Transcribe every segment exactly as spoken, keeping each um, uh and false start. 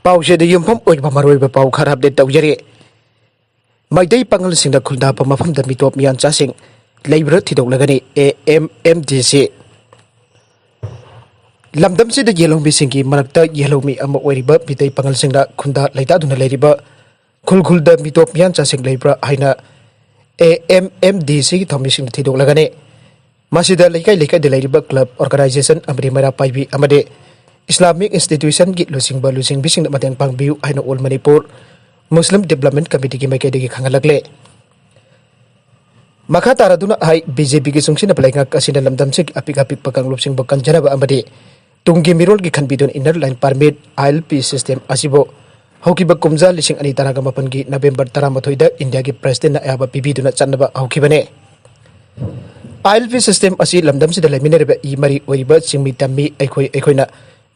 ꯄꯥꯎꯁꯤꯗ ꯌꯨꯝꯐꯝ ꯑꯣꯏꯕ ꯃꯔꯨꯑꯣꯏꯕ ꯄꯥꯎ ꯈꯔ ꯑꯞꯗꯦꯠ ꯇꯧꯖꯔꯤ꯫ ꯃꯩꯇꯩ ꯄꯥꯉꯜꯁꯤꯡꯅ ꯈꯨꯟꯗꯥꯕ ꯃꯐꯝꯗ ꯃꯤꯇꯣꯞ ꯃꯤꯌꯥꯟꯆꯥꯁꯤꯡ ꯂꯩꯕ꯭ꯔꯥ ꯊꯤꯗꯣꯛꯂꯒꯅꯤ, ꯑꯦ ꯑꯦꯝ ꯑꯦꯝ ꯗꯤ ꯁꯤ꯫ ꯂꯝꯗꯝꯁꯤꯗ ꯌꯦꯜꯍꯧꯃꯤꯁꯤꯡꯒꯤ ꯃꯔꯛꯇ ꯌꯦꯜꯍꯧꯃꯤ ꯑꯃ ꯑꯣꯏꯔꯤꯕ ꯃꯤꯇꯩ ꯄꯥꯉꯜꯁꯤꯡꯅ ꯈꯨꯟꯗꯥ ꯂꯩꯇꯥꯗꯨꯅ ꯂꯩꯔꯤꯕ ꯈꯨꯜ ꯈꯨꯜꯗ ꯃꯤꯇꯣꯞ ꯃꯤꯌꯥꯟꯆꯥꯁꯤꯡ ꯂꯩꯕ꯭ꯔꯥ ꯍꯥꯏꯅ ꯑꯦ ꯑꯦꯝ ꯑꯦꯝ ꯗꯤ ꯁꯤꯒꯤ ꯊꯧꯃꯤꯁꯤꯡꯅ ꯊꯤꯗꯣꯛꯂꯒꯅꯤ꯫ ꯃꯁꯤꯗ ꯂꯩꯀꯥꯏ ꯂꯩꯀꯥꯏꯗ ꯂꯩꯔꯤꯕ ꯀ꯭ꯂꯕ, ꯑꯣꯔꯒꯅꯥꯏꯖꯦꯁꯟ ꯑꯃꯗꯤ ꯃꯩꯔꯥ ꯄꯥꯏꯕꯤ ꯑꯃꯗꯤ ꯏꯁꯂꯥꯃꯤꯛ ꯏꯟꯁꯇꯤꯇ꯭ꯌꯨꯁꯟꯒꯤ ꯂꯨꯆꯤꯡꯕ ꯂꯨꯆꯤꯡꯕꯤꯁꯤꯡꯅ ꯃꯇꯦꯡ ꯄꯥꯡꯕꯤꯌꯨ ꯍꯥꯏꯅ ꯑꯣꯜ ꯃꯅꯤꯄꯨꯔ ꯃꯨꯁꯂꯤꯝ ꯗꯤꯕ꯭ꯂꯞꯃꯦꯟ ꯀꯃꯤꯇꯤꯒꯤ ꯃꯥꯏꯀꯩꯗꯒꯤ ꯈꯪꯍꯜꯂꯛꯂꯦ꯫ ꯃꯈꯥ ꯇꯥꯔꯗꯨꯅ ꯍꯥꯏ, ꯕꯤ ꯖꯦ ꯄꯤꯒꯤ ꯆꯨꯡꯁꯤꯟꯅꯕ ꯂꯩꯉꯥꯛ ꯑꯁꯤꯅ ꯂꯝꯗꯝꯁꯤꯒꯤ ꯑꯄꯤꯛ ꯑꯄꯤꯛꯄ ꯀꯥꯡꯂꯨꯞꯁꯤꯡꯕꯨ ꯀꯟꯖꯅꯕ ꯑꯃꯗꯤ ꯇꯨꯡꯒꯤ ꯃꯤꯔꯣꯜꯒꯤ ꯈꯟꯕꯤꯗꯨꯅ ꯏꯟꯅꯔ ꯂꯥꯏꯟ ꯄꯥꯔꯃꯤꯠ, ꯑꯥꯏ ꯑꯦꯜ ꯄꯤ ꯁꯤꯁꯇꯦꯝ ꯑꯁꯤꯕꯨ ꯍꯧꯈꯤꯕ ꯀꯨꯝꯖꯥ ꯂꯤꯁꯤꯡ ꯑꯅꯤ ꯇꯔꯥꯒ ꯃꯥꯄꯟꯒꯤ ꯅꯕꯦꯝꯕꯔ ꯇꯔꯥꯃꯥꯊꯣꯏꯗ ꯏꯟꯗꯤꯌꯥꯒꯤ ꯄ꯭ꯔꯦꯁꯤꯗꯦꯟꯅ ꯑꯌꯥꯕ ꯄꯤꯕꯤꯗꯨꯅ ꯆꯠꯅꯕ ꯍꯧꯈꯤꯕꯅꯤ꯫ ꯑꯥꯏ ꯑꯦꯜ ꯄꯤ ꯁꯤꯁꯇꯦꯝ ꯑꯁꯤ ꯂꯝꯗꯝꯁꯤꯗ ꯂꯩꯃꯤꯟꯅꯔꯤꯕ ꯏ ꯃꯔꯤ ꯑꯣꯏꯔꯤꯕ ꯆꯤꯡꯃꯤ ꯇꯝꯃꯤ ꯑꯩꯈꯣꯏ ꯑꯩꯈꯣꯏꯅ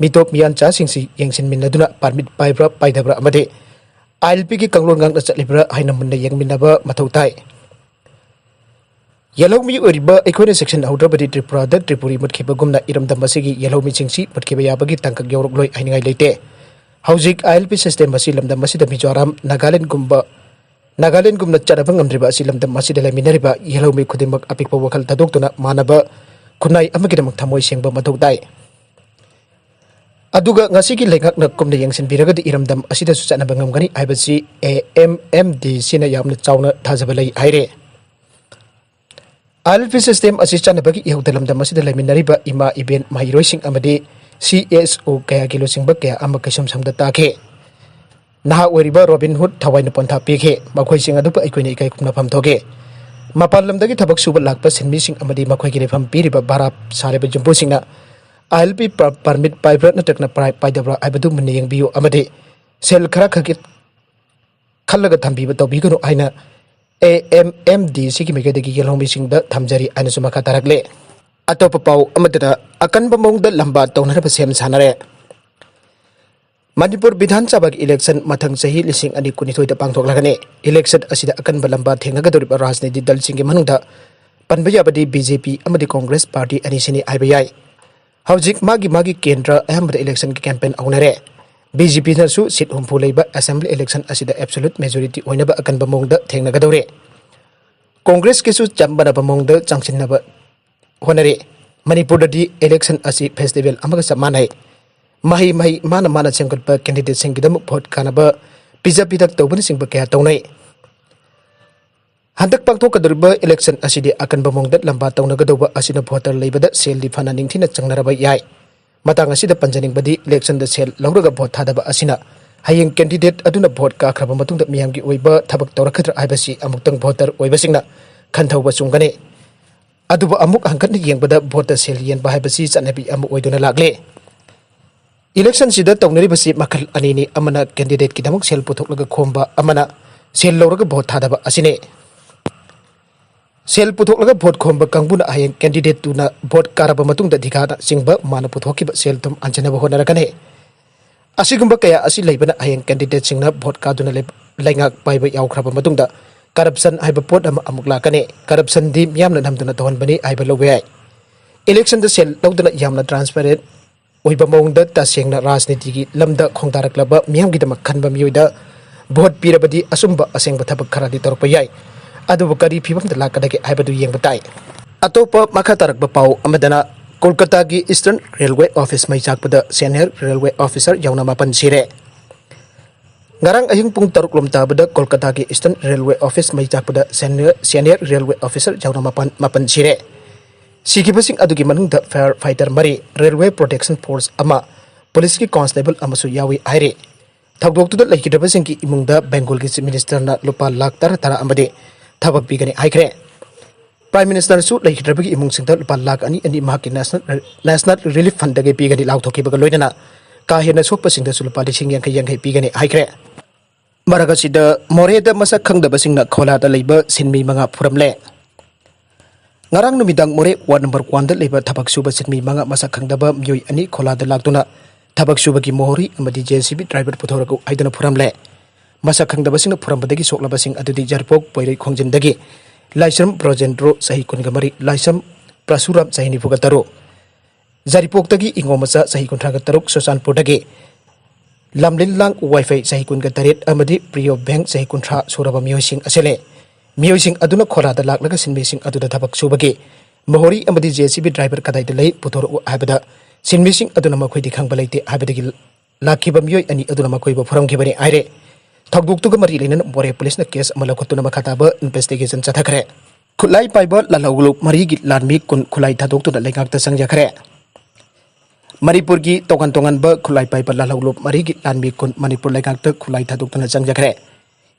ꯃꯤꯇꯣꯞ ꯃꯤꯌꯥꯟꯆꯥꯁꯤꯡꯁꯤ ꯌꯦꯡꯁꯤꯟꯃꯤꯟꯅꯗꯨꯅ ꯄꯥꯔꯃꯤꯠ ꯄꯥꯏꯕ꯭ꯔꯥ ꯄꯥꯏꯗꯕ꯭ꯔꯥ ꯑꯃꯗꯤ ꯑꯥꯏ ꯑꯦꯜ ꯄꯤꯒꯤ ꯀꯥꯡꯂꯣꯟ ꯉꯥꯛꯅ ꯆꯠꯂꯤꯕ꯭ꯔꯥ ꯍꯥꯏꯅ ꯃꯨꯟꯅ ꯌꯦꯡꯃꯤꯟꯅꯕ ꯃꯊꯧ ꯇꯥꯏ꯫ ꯌꯦꯜꯍꯧꯃꯤ ꯑꯣꯏꯔꯤꯕ ꯑꯩꯈꯣꯏꯅ ꯆꯦꯛꯁꯤꯟꯍꯧꯗ꯭ꯔꯕꯗꯤ ꯇ꯭ꯔꯤꯄꯨꯔꯥꯗ ꯇ꯭ꯔꯤꯄꯨꯔꯤ ꯃꯨꯠꯈꯤꯕꯒꯨꯝꯅ ꯏꯔꯝꯗꯝ ꯑꯁꯤꯒꯤ ꯌꯦꯜꯍꯧꯃꯤꯁꯤꯡꯁꯤ ꯃꯨꯠꯈꯤꯕ ꯌꯥꯕꯒꯤ ꯇꯥꯡꯀꯛ ꯌꯧꯔꯛꯂꯣꯏ ꯍꯥꯏꯅꯤꯡꯉꯥꯏ ꯂꯩꯇꯦ꯫ ꯍꯧꯖꯤꯛ ꯑꯥꯏ ꯑꯦꯜ ꯄꯤ ꯁꯤꯁꯇꯦꯝ ꯑꯁꯤ ꯂꯝꯗꯝ ꯑꯁꯤꯗ ꯃꯤꯖꯣꯔꯥꯝ, ꯅꯥꯒꯥꯂꯦꯟꯗꯒꯨꯝꯕ, ꯅꯥꯒꯥꯂꯦꯟꯗꯒꯨꯝꯅ ꯆꯠꯅꯕ ꯉꯝꯗ꯭ꯔꯤꯕ ꯑꯁꯤ ꯂꯝꯗꯝ ꯑꯁꯤꯗ ꯂꯩꯃꯤꯟꯅꯔꯤꯕ ꯌꯦꯜꯍꯧꯃꯤ ꯈꯨꯗꯤꯡꯃꯛ ꯑꯄꯤꯛꯄ ꯋꯥꯈꯜ ꯊꯥꯗꯣꯛꯇꯨꯅ ꯃꯥꯟꯅꯕ ꯈꯨꯟꯅꯥꯏ ꯑꯃꯒꯤꯗꯃꯛ ꯊꯃꯣꯏ ꯁꯦꯡꯕ ꯃꯊꯧ ꯇꯥꯏ꯫ ꯑꯗꯨꯒ ꯉꯁꯤꯒꯤ ꯂꯩꯉꯥꯛꯅ ꯀꯨꯞꯅ ꯌꯦꯡꯁꯤꯟꯕꯤꯔꯒꯗꯤ ꯏꯔꯝꯗꯝ ꯑꯁꯤꯗꯁꯨ ꯆꯠꯅꯕ ꯉꯝꯒꯅꯤ ꯍꯥꯏꯕꯁꯤ ꯑꯦ ꯑꯦꯝ ꯑꯦꯝ ꯗꯤ ꯁꯤꯅ ꯌꯥꯝꯅ ꯆꯥꯎꯅ ꯊꯥꯖꯕ ꯂꯩ ꯍꯥꯏꯔꯦ꯫ ꯑꯥꯏ ꯑꯦꯜ ꯄꯤ ꯁꯤꯁꯇꯦꯝ ꯑꯁꯤ ꯆꯠꯅꯕꯒꯤ ꯏꯍꯧꯗ ꯂꯝꯗꯝ ꯑꯁꯤꯗ ꯂꯩꯃꯤꯟꯅꯔꯤꯕ ꯏꯃꯥ ꯏꯕꯦꯟ ꯃꯍꯩꯔꯣꯏꯁꯤꯡ ꯑꯃꯗꯤ ꯁꯤ ꯑꯦꯁ ꯑꯣ ꯀꯌꯥꯒꯤ ꯂꯨꯆꯤꯡꯕ ꯀꯌꯥ ꯑꯃ ꯀꯩꯁꯨꯝ ꯁꯪꯗ ꯇꯥꯈꯤ꯫ ꯅꯍꯥ ꯑꯣꯏꯔꯤꯕ ꯔꯣꯕꯤꯟ ꯍꯨꯗ ꯊꯋꯥꯏꯅ ꯄꯣꯟꯊꯥ ꯄꯤꯈꯤ꯫ ꯃꯈꯣꯏꯁꯤꯡ ꯑꯗꯨꯕꯨ ꯑꯩꯈꯣꯏꯅ ꯏꯀꯥꯏ ꯈꯨꯝꯅꯐꯝ ꯊꯣꯛꯈꯤ꯫ ꯃꯄꯥꯟ ꯂꯝꯗꯒꯤ ꯊꯕꯛ ꯁꯨꯕ ꯂꯥꯛꯄ ꯁꯤꯟꯃꯤꯁꯤꯡ ꯑꯃꯗꯤ ꯃꯈꯣꯏꯒꯤ ꯂꯩꯐꯝ ꯄꯤꯔꯤꯕ ꯚꯔꯥ ꯁꯥꯔꯤꯕ ꯌꯨꯝꯕꯨꯁꯤꯡꯅ ꯑꯥꯏ ꯑꯦꯜ ꯄꯤ ꯄꯔ-, ꯄꯔꯃꯤꯠ ꯄꯥꯏꯕ꯭ꯔꯥ ꯅꯠꯇ꯭ꯔꯒꯅ ꯄꯥꯏ-, ꯄꯥꯏꯗꯕ꯭ꯔꯥ ꯍꯥꯏꯕꯗꯨ ꯃꯨꯟꯅ ꯌꯦꯡꯕꯤꯌꯨ ꯑꯃꯗꯤ ꯁꯦꯜ ꯈꯔ ꯈꯛꯀꯤ ꯈꯜꯂꯒ ꯊꯝꯕꯤꯕ ꯇꯧꯕꯤꯒꯅꯨ ꯍꯥꯏꯅ ꯑꯦ ꯑꯦꯝ ꯑꯦꯝ ꯗꯤ ꯁꯤꯒꯤ ꯃꯥꯏꯀꯩꯗꯒꯤ ꯌꯦꯜꯍꯧꯃꯤꯁꯤꯡꯗ ꯊꯝꯖꯔꯤ ꯍꯥꯏꯅꯁꯨ ꯃꯈꯥ ꯇꯥꯔꯛꯂꯦ꯫ ꯑꯇꯣꯞꯄ ꯄꯥꯎ ꯑꯃꯗꯅ ꯑꯀꯟꯕ ꯃꯑꯣꯡꯗ ꯂꯝꯕꯥ ꯇꯧꯅꯅꯕ ꯁꯦꯝ ꯁꯥꯅꯔꯦ꯫ ꯃꯅꯤꯄꯨꯔ ꯕꯤꯙꯥꯟ ꯁꯚꯥꯒꯤ ꯏꯂꯦꯛꯁꯟ ꯃꯊꯪ ꯆꯍꯤ ꯂꯤꯁꯤꯡ ꯑꯅꯤ ꯀꯨꯟꯅꯤꯊꯣꯏꯗ ꯄꯥꯡꯊꯣꯛꯂꯒꯅꯤ꯫ ꯏꯂꯦꯛꯁꯟ ꯑꯁꯤꯗ ꯑꯀꯟꯕ ꯂꯝꯕꯥ ꯊꯦꯡꯅꯒꯗꯧꯔꯤꯕ ꯔꯥꯖꯅꯤꯇꯤ ꯗꯜꯁꯤꯡꯒꯤ ꯃꯅꯨꯡꯗ ꯄꯟꯕ ꯌꯥꯕꯗꯤ ꯕꯤ ꯖꯦ ꯄꯤ ꯑꯃꯗꯤ ꯀꯣꯡꯒ꯭ꯔꯦꯁ ꯄꯥꯔꯇꯤ ꯑꯅꯤꯁꯤꯅꯤ ꯍꯥꯏꯕ ꯌꯥꯏ꯫ ꯍꯧꯖꯤꯛ ꯃꯥꯒꯤ ꯃꯥꯒꯤ ꯀꯦꯟꯗ꯭ꯔ ꯑꯌꯥꯝꯕꯗ ꯏꯂꯦꯛꯁꯟꯒꯤ ꯀꯦꯝꯄꯦꯟ ꯍꯧꯅꯔꯦ꯫ ꯕꯤ ꯖꯦ ꯄꯤꯅꯁꯨ ꯁꯤꯠ ꯍꯨꯝꯐꯨ ꯂꯩꯕ ꯑꯦꯁꯦꯝꯕ꯭ꯂꯤ ꯏꯂꯦꯛꯁꯟ ꯑꯁꯤꯗ ꯑꯦꯕꯁꯣꯂꯨꯠ ꯃꯦꯖꯣꯔꯤꯇꯤ ꯑꯣꯏꯅꯕ ꯑꯀꯟꯕ ꯃꯑꯣꯡꯗ ꯊꯦꯡꯅꯒꯗꯧꯔꯦ꯫ ꯀꯣꯡꯒ꯭ꯔꯦꯁꯀꯤꯁꯨ ꯆꯞ ꯃꯥꯟꯅꯕ ꯃꯑꯣꯡꯗ ꯆꯥꯡꯁꯤꯟꯅꯕ ꯍꯣꯠꯅꯔꯤ꯫ ꯃꯅꯤꯄꯨꯔꯗꯗꯤ ꯏꯂꯦꯛꯁꯟ ꯑꯁꯤ ꯐꯦꯁꯇꯤꯚꯦꯜ ꯑꯃꯒ ꯆꯞ ꯃꯥꯟꯅꯩ꯫ ꯃꯍꯩ ꯃꯍꯩ ꯃꯥꯅ ꯃꯥꯅ ꯁꯦꯝꯒꯠꯄ ꯀꯦꯟꯗꯤꯗꯦꯠꯁꯤꯡꯒꯤꯗꯃꯛ ꯚꯣꯠ ꯀꯥꯅꯕ ꯄꯤꯖ ꯄꯤꯊꯛ ꯇꯧꯕꯅꯆꯤꯡꯕ ꯀꯌꯥ ꯇꯧꯅꯩ꯫ ꯍꯟꯗꯛ ꯄꯥꯡꯊꯣꯛꯀꯗꯧꯔꯤꯕ ꯏꯂꯦꯛꯁꯟ ꯑꯁꯤꯗꯤ ꯑꯀꯟꯕ ꯃꯑꯣꯡꯗ ꯂꯝꯕꯥ ꯇꯧꯅꯒꯗꯧꯕ ꯑꯁꯤꯅ ꯚꯣꯇꯔ ꯂꯩꯕꯗ ꯁꯦꯜꯗꯤ ꯐꯅ ꯅꯤꯡꯊꯤꯅ ꯆꯪꯅꯔꯕ ꯌꯥꯏ꯫ ꯃꯇꯥꯡ ꯑꯁꯤꯗ ꯄꯟꯖꯅꯤꯡꯕꯗꯤ, ꯏꯂꯦꯛꯁꯟꯗ ꯁꯦꯜ ꯂꯧꯔꯒ ꯚꯣꯠ ꯊꯥꯗꯕ ꯑꯁꯤꯅ ꯍꯌꯦꯡ ꯀꯦꯟꯗꯤꯗꯦꯠ ꯑꯗꯨꯅ ꯚꯣꯠ ꯀꯥꯈ꯭ꯔꯕ ꯃꯇꯨꯡꯗ ꯃꯤꯌꯥꯝꯒꯤ ꯑꯣꯏꯕ ꯊꯕꯛ ꯇꯧꯔꯛꯀꯗ꯭ꯔꯥ ꯍꯥꯏꯕꯁꯤ ꯑꯃꯨꯛꯇꯪ ꯚꯣꯇꯔ ꯑꯣꯏꯕꯁꯤꯡꯅ ꯈꯟꯊꯧꯕ ꯆꯨꯝꯒꯅꯤ꯫ ꯑꯗꯨꯕꯨ ꯑꯃꯨꯛ ꯍꯟꯀꯠꯅ ꯌꯦꯡꯕꯗ ꯚꯣꯠꯇ ꯁꯦꯜ ꯌꯦꯟꯕ ꯍꯥꯏꯕꯁꯤ ꯆꯠꯅꯕꯤ ꯑꯃ ꯑꯣꯏꯗꯨꯅ ꯂꯥꯛꯂꯦ꯫ ꯏꯂꯦꯛꯁꯟꯁꯤꯗ ꯇꯧꯅꯔꯤꯕꯁꯤ ꯃꯈꯜ ꯑꯅꯤꯅꯤ, ꯑꯃꯅ ꯀꯦꯟꯗꯤꯗꯦꯠꯀꯤꯗꯃꯛ ꯁꯦꯜ ꯄꯨꯊꯣꯛꯂꯒ ꯈꯣꯝꯕ, ꯑꯃꯅ ꯁꯦꯜ ꯂꯧꯔꯒ ꯚꯣꯠ ꯊꯥꯗꯕ ꯑꯁꯤꯅꯤ꯫ ꯁꯦꯜ ꯄꯨꯊꯣꯛꯂꯒ ꯚꯣꯠ ꯈꯣꯝꯕ ꯀꯥꯡꯕꯨꯅ ꯍꯌꯦꯡ ꯀꯦꯟꯗꯤꯗꯦꯠꯇꯨꯅ ꯚꯣꯠ ꯀꯥꯔꯕ ꯃꯇꯨꯡꯗ ꯗꯤꯒꯥꯅꯆꯤꯡꯕ ꯃꯥꯅ ꯄꯨꯊꯣꯛꯈꯤꯕ ꯁꯦꯜ ꯊꯨꯝ ꯍꯟꯖꯤꯟꯅꯕ ꯍꯣꯠꯅꯔꯛꯀꯅꯤ꯫ ꯑꯁꯤꯒꯨꯝꯕ ꯀꯌꯥ ꯑꯁꯤ ꯂꯩꯕꯅ ꯍꯌꯦꯡ ꯀꯦꯟꯗꯤꯗꯦꯠꯁꯤꯡꯅ ꯚꯣꯠ ꯀꯥꯗꯨꯅ ꯂꯩ-, ꯂꯩꯉꯥꯛ ꯄꯥꯏꯕ ꯌꯥꯎꯈ꯭ꯔꯕ ꯃꯇꯨꯡꯗ ꯀꯔꯞꯁꯟ ꯍꯥꯏꯕ ꯄꯣꯠ ꯑꯃ ꯑꯃꯨꯛ ꯂꯥꯛꯀꯅꯤ꯫ ꯀꯔꯞꯁꯟꯗꯤ ꯃꯤꯌꯥꯝꯅ ꯅꯝꯗꯨꯅ ꯇꯧꯍꯟꯕꯅꯤ ꯍꯥꯏꯕ ꯂꯧꯕ ꯌꯥꯏ꯫ ꯏꯂꯦꯛꯁꯟꯗ ꯁꯦꯜ ꯂꯧꯗꯅ ꯌꯥꯝꯅ ꯇ꯭ꯔꯥꯟꯁꯄꯦꯔꯦꯟ ꯑꯣꯏꯕ ꯃꯑꯣꯡꯗ ꯇꯁꯦꯡꯅ ꯔꯥꯖꯅꯤꯇꯤꯒꯤ ꯂꯝꯗ ꯈꯣꯡꯗꯥꯔꯛꯂꯕ ꯃꯤꯌꯥꯝꯒꯤꯗꯃꯛ ꯈꯟꯕ ꯃꯤꯑꯣꯏꯗ ꯚꯣꯠ ꯄꯤꯔꯕꯗꯤ ꯑꯆꯨꯝꯕ ꯑꯁꯦꯡꯕ ꯊꯕꯛ ꯈꯔꯗꯤ ꯇꯧꯔꯛꯄ ꯌꯥꯏ꯫ ꯑꯗꯨꯕꯨ ꯀꯔꯤ ꯐꯤꯕꯝꯗ ꯂꯥꯛꯀꯗꯒꯦ ꯍꯥꯏꯕꯗꯨ ꯌꯦꯡꯕ ꯇꯥꯏ꯫ ꯑꯇꯣꯞꯄ ꯃꯈꯥ ꯇꯥꯔꯛꯄ ꯄꯥꯎ ꯑꯃꯗꯅ, ꯀꯣꯜꯀꯇꯥꯒꯤ ꯏꯁꯇꯔꯟ ꯔꯦꯜꯋꯦ ꯑꯣꯐꯤꯁ ꯃꯩ ꯆꯥꯛꯄꯗ ꯁꯦꯅꯤꯌꯔ ꯔꯦꯜꯋꯦ ꯑꯣꯐꯤꯁꯔ ꯌꯥꯎꯅ ꯃꯥꯄꯟ ꯁꯤꯔꯦ꯫ ꯉꯔꯥꯡ ꯑꯍꯤꯡ ꯄꯨꯡ ꯇꯔꯨꯛ ꯂꯣꯝ ꯇꯥꯕꯗ ꯀꯣꯜꯀꯇꯥꯒꯤ ꯏꯁꯇꯔꯟ ꯔꯦꯜꯋꯦ ꯑꯣꯐꯤꯁ ꯃꯩ ꯆꯥꯛꯄꯗ ꯁꯦꯅꯤꯌꯔ, ꯁꯦꯅꯤꯌꯔ ꯔꯦꯜꯋꯦ ꯑꯣꯐꯤꯁꯔ ꯌꯥꯎꯅ ꯃꯥꯄꯟ, ꯃꯥꯄꯟ ꯁꯤꯔꯦ꯫ ꯁꯤꯈꯤꯕꯁꯤꯡ ꯑꯗꯨꯒꯤ ꯃꯅꯨꯡꯗ ꯐꯥꯌꯔ ꯐꯥꯏꯇꯔ ꯃꯔꯤ, ꯔꯦꯜꯋꯦ ꯄ꯭ꯔꯣꯇꯦꯛꯁꯟ ꯐꯣꯔꯁ ꯑꯃ, ꯄꯨꯂꯤꯁꯀꯤ ꯀꯣꯟꯁꯇꯦꯕꯜ ꯑꯃꯁꯨ ꯌꯥꯎꯏ ꯍꯥꯏꯔꯤ꯫ ꯊꯧꯗꯣꯛꯇꯨꯗ ꯂꯩꯈꯤꯗ꯭ꯔꯕꯁꯤꯡꯒꯤ ꯏꯃꯨꯡꯗ ꯕꯦꯡꯒꯣꯜꯒꯤ ꯆꯤꯐ ꯃꯤꯅꯤꯁꯇꯔꯅ ꯂꯨꯄꯥ ꯂꯥꯈ ꯇꯔꯥ ꯇꯔꯥ ꯑꯃꯗꯤ ꯊꯕꯛ ꯄꯤꯒꯅꯤ ꯍꯥꯏꯈ꯭ꯔꯦ꯫ ꯄ꯭ꯔꯥꯏꯝ ꯃꯤꯅꯤꯁꯇꯔꯁꯨ ꯂꯩꯈꯤꯗ꯭ꯔꯕꯒꯤ ꯏꯃꯨꯡꯁꯤꯡꯗ ꯂꯨꯄꯥ ꯂꯥꯈ ꯑꯅꯤ ꯑꯅꯤ ꯃꯍꯥꯛꯀꯤ ꯅꯦꯁꯅꯦꯜ, ꯅꯦꯁꯅꯦꯜ ꯔꯤꯂꯤꯐ ꯐꯟꯗꯒꯤ ꯄꯤꯒꯅꯤ ꯂꯥꯎꯊꯣꯛꯈꯤꯕꯒ ꯂꯣꯏꯅꯅ ꯀꯥ ꯍꯦꯟꯅ ꯁꯣꯛꯄꯁꯤꯡꯗꯁꯨ ꯂꯨꯄꯥ ꯂꯤꯁꯤꯡ ꯌꯥꯡꯈꯩ ꯌꯥꯡꯈꯩ ꯄꯤꯒꯅꯤ ꯍꯥꯏꯈ꯭ꯔꯦ꯫ ꯃꯔꯛ ꯑꯁꯤꯗ, ꯃꯣꯔꯦꯗ ꯃꯁꯛ ꯈꯪꯗꯕꯁꯤꯡꯅ ꯈꯣꯂꯥꯗ ꯂꯩꯕ ꯁꯤꯟꯃꯤ ꯃꯉꯥ ꯐꯨꯔꯝꯂꯦ꯫ ꯉꯔꯥꯡ ꯅꯨꯃꯤꯗꯥꯡ ꯃꯣꯔꯦ ꯋꯥꯔꯗ ꯅꯝꯕꯔ ꯋꯥꯟꯗ ꯂꯩꯕ ꯊꯕꯛ ꯁꯨꯕ ꯁꯤꯟꯃꯤ ꯃꯉꯥ ꯃꯁꯛ ꯈꯪꯗꯕ ꯃꯤꯑꯣꯏ ꯑꯅꯤ ꯈꯣꯂꯥꯗ ꯂꯥꯛꯇꯨꯅ ꯊꯕꯛ ꯁꯨꯕꯒꯤ ꯃꯣꯍꯣꯔꯤ ꯑꯃꯗꯤ JCB ꯗ꯭ꯔꯥꯏꯚꯔ ꯄꯨꯊꯣꯔꯛꯎ ꯍꯥꯏꯗꯨꯅ ꯐꯨꯔꯝꯂꯦ꯫ ꯃꯁꯛ ꯈꯪꯗꯕꯁꯤꯡꯅ ꯐꯨꯔꯝꯕꯗꯒꯤ ꯁꯣꯛꯂꯕꯁꯤꯡ ꯑꯗꯨꯗꯤ ꯌꯥꯏꯔꯤꯄꯣꯛ ꯄꯣꯏꯔꯩ ꯈꯣꯡꯖꯤꯟꯗꯒꯤ ꯂꯥꯏꯁ꯭ꯔꯝ ꯕ꯭ꯔꯣꯖꯦꯟꯗ꯭ꯔꯣ ꯆꯍꯤ ꯀꯨꯟꯒ ꯃꯔꯤ, ꯂꯥꯏꯁ꯭ꯔꯝ ꯄ꯭ꯔꯁꯨꯔꯥꯝ ꯆꯍꯤ ꯅꯤꯐꯨꯒ ꯇꯔꯨꯛ, ꯌꯥꯏꯔꯤꯄꯣꯛꯇꯒꯤ ꯏꯉꯣꯃꯆꯥ ꯆꯍꯤ ꯀꯨꯟꯊ꯭ꯔꯥꯒ ꯇꯔꯨꯛ, ꯆꯨꯔꯆꯥꯟꯄꯨꯔꯗꯒꯤ ꯂꯝꯂꯤꯟꯂꯥꯡ ꯋꯥꯏꯐꯩ ꯆꯍꯤ ꯀꯨꯟꯒ ꯇꯔꯦꯠ ꯑꯃꯗꯤ ꯄ꯭ꯔꯤꯌꯣ ꯕꯦꯡ ꯆꯍꯤ ꯀꯨꯟꯊ꯭ꯔꯥ ꯁꯨꯔꯕ ꯃꯤꯑꯣꯏꯁꯤꯡ ꯑꯁꯤ ꯂꯩ꯫ ꯃꯤꯑꯣꯏꯁꯤꯡ ꯑꯗꯨꯅ ꯈꯣꯂꯥꯗ ꯂꯥꯛꯂꯒ ꯁꯤꯟꯃꯤꯁꯤꯡ ꯑꯗꯨꯗ ꯊꯕꯛ ꯁꯨꯕꯒꯤ ꯃꯣꯍꯣꯔꯤ ꯑꯃꯗꯤ JCB driver ꯀꯗꯥꯏꯗ ꯂꯩ, ꯄꯨꯊꯣꯔꯛꯎ ꯍꯥꯏꯕꯗ ꯁꯤꯟꯃꯤꯁꯤꯡ ꯑꯗꯨꯅ ꯃꯈꯣꯏꯗꯤ ꯈꯪꯕ ꯂꯩꯇꯦ ꯍꯥꯏꯕꯗꯒꯤ ꯂꯥꯛꯈꯤꯕ ꯃꯤꯑꯣꯏ ꯑꯅꯤ ꯑꯗꯨꯅ ꯃꯈꯣꯏꯕꯨ ꯐꯨꯔꯝꯈꯤꯕꯅꯤ ꯍꯥꯏꯔꯦ꯫ ꯊꯧꯗꯣꯛꯇꯨꯒ ꯃꯔꯤ ꯂꯩꯅꯅ ꯃꯣꯔꯦ ꯄꯨꯂꯤꯁꯅ ꯀꯦꯁ ꯑꯃ ꯂꯧꯈꯠꯇꯨꯅ ꯃꯈꯥ ꯇꯥꯕ ꯏꯟꯚꯦꯁꯇꯤꯒꯦꯁꯟ ꯆꯠꯊꯈ꯭ꯔꯦ꯫ ꯈꯨꯠꯂꯥꯏ ꯄꯥꯏꯕ ꯂꯥꯜꯍꯧꯂꯨꯞ ꯃꯔꯤꯒꯤ ꯂꯥꯟꯃꯤ ꯀꯨꯟ ꯈꯨꯠꯂꯥꯏ ꯊꯥꯗꯣꯛꯇꯨꯅ ꯂꯩꯉꯥꯛꯇ ꯆꯪꯖꯈ꯭ꯔꯦ꯫ ꯃꯅꯤꯄꯨꯔꯒꯤ ꯇꯣꯉꯥꯟ ꯇꯣꯉꯥꯟꯕ ꯈꯨꯠꯂꯥꯏ ꯄꯥꯏꯕ ꯂꯥꯜꯍꯧꯂꯨꯞ ꯃꯔꯤꯒꯤ ꯂꯥꯟꯃꯤ ꯀꯨꯟ ꯃꯅꯤꯄꯨꯔ ꯂꯩꯉꯥꯛꯇ ꯈꯨꯠꯂꯥꯏ ꯊꯥꯗꯣꯛꯇꯨꯅ ꯆꯪꯖꯈ꯭ꯔꯦ꯫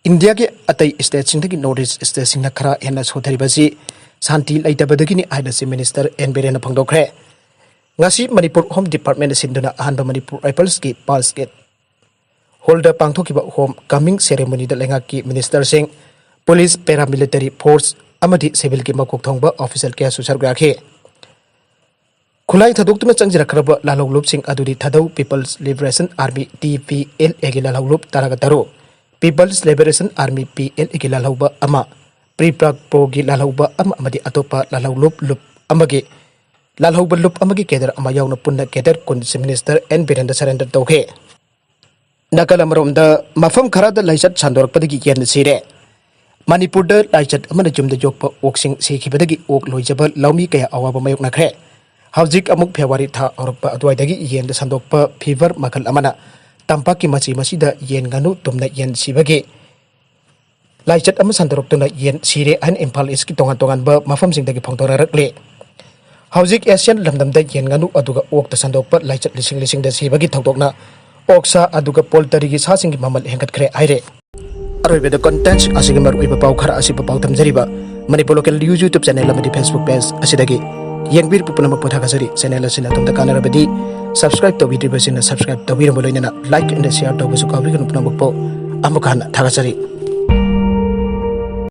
ꯏꯟꯗꯤꯌꯥꯒꯤ ꯑꯇꯩ ꯁ꯭ꯇꯦꯠꯁꯤꯡꯗꯒꯤ ꯅꯣꯔꯠ ꯏꯁ꯭ꯠ ꯁ꯭ꯇꯦꯠꯁꯤꯡꯅ ꯈꯔ ꯍꯦꯟꯅ ꯁꯣꯊꯔꯤꯕꯁꯤ ꯁꯥꯟꯇꯤ ꯂꯩꯇꯕꯗꯒꯤꯅꯤ ꯍꯥꯏꯅ ꯆꯤꯐ ꯃꯤꯅꯤꯁꯇꯔ ꯑꯦꯟ ꯕꯤꯔꯦꯟꯅ ꯐꯣꯡꯗꯣꯛꯈ꯭ꯔꯦ꯫ ꯉꯁꯤ ꯃꯅꯤꯄꯨꯔ ꯍꯣꯝ ꯗꯤꯄꯥꯔꯠꯃꯦꯟꯅ ꯁꯤꯟꯗꯨꯅ ꯑꯍꯥꯟꯕ ꯃꯅꯤꯄꯨꯔ ꯔꯥꯏꯐꯜꯁꯀꯤ ꯄꯥꯁꯒꯦꯠ ꯍꯣꯜꯗ ꯄꯥꯡꯊꯣꯛꯈꯤꯕ ꯍꯣꯝ ꯀꯃꯤꯡ ꯁꯦꯔꯦꯃꯣꯅꯤꯗ ꯂꯩꯉꯥꯛꯀꯤ ꯃꯤꯅꯤꯁꯇꯔꯁꯤꯡ, ꯄꯨꯂꯤꯁ, ꯄꯦꯔꯥꯃꯤꯂꯤꯇꯔꯤ ꯐꯣꯔꯁ ꯑꯃꯗꯤ ꯁꯤꯚꯤꯜꯒꯤ ꯃꯀꯣꯛ ꯊꯣꯡꯕ ꯑꯣꯐꯤꯁꯤꯌꯦꯜ ꯀꯌꯥꯁꯨ ꯁꯔꯨꯛ ꯌꯥꯈꯤ꯫ ꯈꯨꯠꯂꯥꯏ ꯊꯥꯗꯣꯛꯇꯨꯅ ꯆꯪꯖꯔꯛꯈ꯭ꯔꯕ ꯂꯥꯜꯍꯧꯂꯨꯞꯁꯤꯡ ꯑꯗꯨꯗꯤ ꯊꯥꯗꯧ People's Liberation Army, TPLA ꯒꯤ ꯂꯥꯜꯍꯧꯂꯨꯞ ꯇꯔꯥꯒ ꯇꯔꯨꯛ, People's Liberation Army, PLA ꯒꯤ ꯂꯥꯜꯍꯧꯕ ꯑꯃ, ꯄ꯭ꯔꯤꯄ꯭ꯔꯥꯛꯄꯣꯒꯤ ꯂꯥꯜꯍꯧꯕ ꯑꯃ ꯑꯃꯗꯤ ꯑꯇꯣꯞꯄ ꯂꯥꯜꯍꯧꯂꯨꯞ ꯂꯨꯞ ꯑꯃꯒꯤ ꯂꯥꯜꯍꯧꯕ ꯂꯨꯞ ꯑꯃꯒꯤ ꯀꯦꯗꯔ ꯑꯃ ꯌꯥꯎꯅ ꯄꯨꯟꯅ ꯀꯦꯗꯔ ꯀꯨꯟ ꯆꯤꯐ ꯃꯤꯅꯤꯁꯇꯔ ꯑꯦꯟ ꯕꯤꯔꯦꯟꯗ ꯁꯔꯦꯟꯗꯔ ꯇꯧꯈꯤ꯫ ꯅꯥꯀꯜ ꯑꯃꯔꯣꯝꯗ, ꯃꯐꯝ ꯈꯔꯗ ꯂꯥꯏꯆꯠ ꯁꯟꯗꯣꯔꯛꯄꯗꯒꯤ ꯌꯦꯟ ꯁꯤꯔꯦ꯫ ꯃꯅꯤꯄꯨꯔꯗ ꯂꯥꯏꯆꯠ ꯑꯃꯅ ꯌꯨꯝꯗ ꯌꯣꯛꯄ ꯑꯣꯛꯁꯤꯡ ꯁꯤꯈꯤꯕꯗꯒꯤ ꯑꯣꯛ ꯂꯣꯏꯖꯕ ꯂꯧꯃꯤ ꯀꯌꯥ ꯑꯋꯥꯕ ꯃꯥꯌꯣꯛꯅꯈ꯭ꯔꯦ꯫ ꯍꯧꯖꯤꯛ ꯑꯃꯨꯛ ꯐꯦꯕ꯭ꯔꯨꯋꯥꯔꯤ ꯊꯥ ꯍꯧꯔꯛꯄ ꯑꯗꯨꯋꯥꯏꯗꯒꯤ ꯌꯦꯟꯗ ꯁꯟꯗꯣꯛꯄ ꯐꯤꯚꯔ ꯃꯈꯜ ꯑꯃꯅ ꯇꯝꯄꯥꯛꯀꯤ ꯃꯆꯤ ꯃꯁꯤꯗ ꯌꯦꯟ ꯉꯥꯅꯨ ꯇꯨꯝꯅ ꯌꯦꯟ ꯁꯤꯕꯒꯤ ꯂꯥꯏꯆꯠ ꯑꯃ ꯁꯟꯗꯣꯔꯛꯇꯨꯅ ꯌꯦꯟ ꯁꯤꯔꯦ ꯍꯥꯏꯅ ꯏꯝꯐꯥꯜ ꯏꯁꯀꯤ ꯇꯣꯉꯥꯟ ꯇꯣꯉꯥꯟꯕ ꯃꯐꯝꯁꯤꯡꯗꯒꯤ ꯐꯣꯡꯗꯣꯔꯛꯂꯤ꯫ ꯍꯧꯖꯤꯛ ꯑꯦꯁꯤꯌꯥꯟ ꯂꯝꯗꯝꯗ ꯌꯦꯟ ꯉꯥꯅꯨ ꯑꯗꯨꯒ ꯑꯣꯛꯇ ꯁꯟꯗꯣꯛꯄ ꯂꯥꯏꯆꯠ ꯂꯤꯁꯤꯡ ꯂꯤꯁꯤꯡꯗ ꯁꯤꯕꯒꯤ ꯊꯧꯗꯣꯛꯅ ꯑꯣꯛꯁꯥ ꯑꯗꯨꯒ ꯄꯣꯜꯇꯔꯤꯒꯤ ꯁꯥꯁꯤꯡꯒꯤ ꯃꯃꯜ ꯍꯦꯟꯒꯠꯈ꯭ꯔꯦ ꯍꯥꯏꯔꯦ꯫ ꯑꯔꯣꯏꯕꯗ ꯀꯟꯇꯦꯟꯠ ꯑꯁꯤꯒꯤ ꯃꯔꯨꯑꯣꯏꯕ ꯄꯥꯎ ꯈꯔ ꯑꯁꯤꯕꯨ ꯄꯥꯎ ꯊꯝꯖꯔꯤꯕ Manipur local news YouTube channel ꯑꯃꯗꯤ Facebook ꯄꯦꯖ ꯑꯁꯤꯗꯒꯤ ꯌꯦꯡꯕꯤꯔꯤꯕ ꯄꯨꯝꯅꯃꯛꯄꯨ ꯊꯥꯒꯠꯆꯔꯤ꯫ ꯆꯦꯅꯦꯜ ꯑꯁꯤꯅ ꯑꯗꯣꯝꯗ ꯀꯥꯟꯅꯔꯕꯗꯤ ꯁꯕꯁꯀ꯭ꯔꯥꯏꯕ ꯇꯧꯕꯤꯗ꯭ꯔꯤꯕꯁꯤꯡꯅ ꯁꯕꯁꯀ꯭ꯔꯥꯏꯕ ꯇꯧꯕꯤꯔꯝꯕ ꯂꯣꯏꯅꯅ ꯂꯥꯏꯛ ꯑꯦꯟ ꯁꯤꯌꯥꯔ ꯇꯧꯕꯁꯨ ꯀꯥꯎꯕꯤꯒꯅꯨ꯫ ꯄꯨꯝꯅꯃꯛꯄꯨ ꯑꯃꯨꯛ ꯍꯟꯅ ꯊꯥꯒꯠꯆꯔꯤ꯫